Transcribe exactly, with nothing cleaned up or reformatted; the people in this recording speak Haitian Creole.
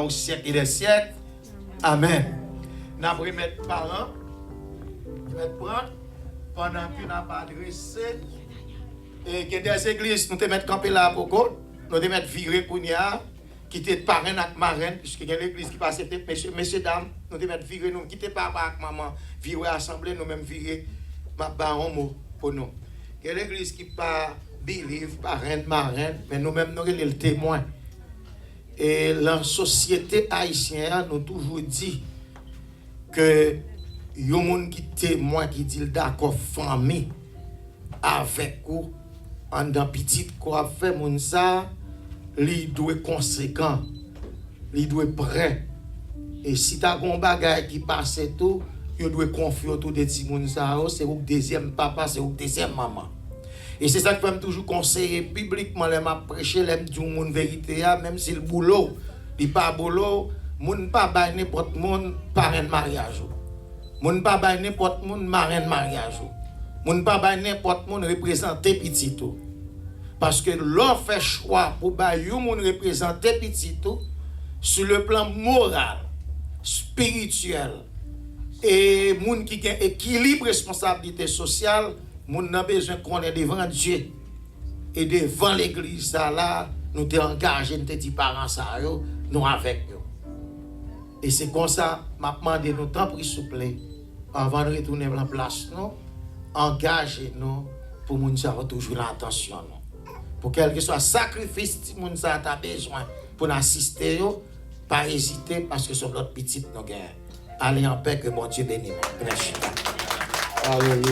Au siècle des siècles. Amen. N ap remèt paran, remèt pran, pandan ke n ap adrese. E gen de legliz, nou te mèt kanpe la poko, nou te mèt vire kounye a, kite parenn ak marenn, piske gen legliz ki pa aksepte mesye, mesye dam, nou te mèt vire, nou kite papa ak manman vire asanble, nou menm vire, m ap ba yon mo pou nou. Gen legliz ki pa believe, parenn, marenn, men nou menm nou rele l temwen. E nan sosyete ayisyen an, nou toujou di ke yon moun ki temwen, ki di l dakò fanmi avèk ou anndan pitit ke w ap fè, moun sa a, li dwe konsekan, li dwe prè. E si ta gen yon bagay ki pase tou, yo dwe konfye w tou de timoun sa yo, se ou k dezyèm papa, se ou k dezyèm manman. E se sa k fè m toujou konseye piblikman lè m ap preche, lè m di yon moun verite a, menm si l boule w, li pa boule w, moun pa bay nenpòt moun parenn maryaj ou. Moun pa bay nenpòt moun marenn maryaj ou. Moun pa bay nenpòt moun reprezante pitit ou. Paske lè w fè chwa pou bay yon moun reprezante pitit ou, sou le plan moral, espirityèl, e moun ki gen ekilib responsablite sosyal, moun nan bezwen konnen devan Dye e devan legliz sa la, nou te angaje, nou te di paran sa yo, nou avèk yo. E se konsa, m ap mande nou, tanpri, souple, anvan n retounen nan plas nou, angaje nou pou moun sa yo toujou nan atansyon nou. Pou kèlkeswa sakrifis timoun sa ta bezwen pou n asiste yo, pa ezite, paske se yon lòt pitit nou genyen. Ale anpè, ke Bondye beni nou. Byen chita. Alelouya.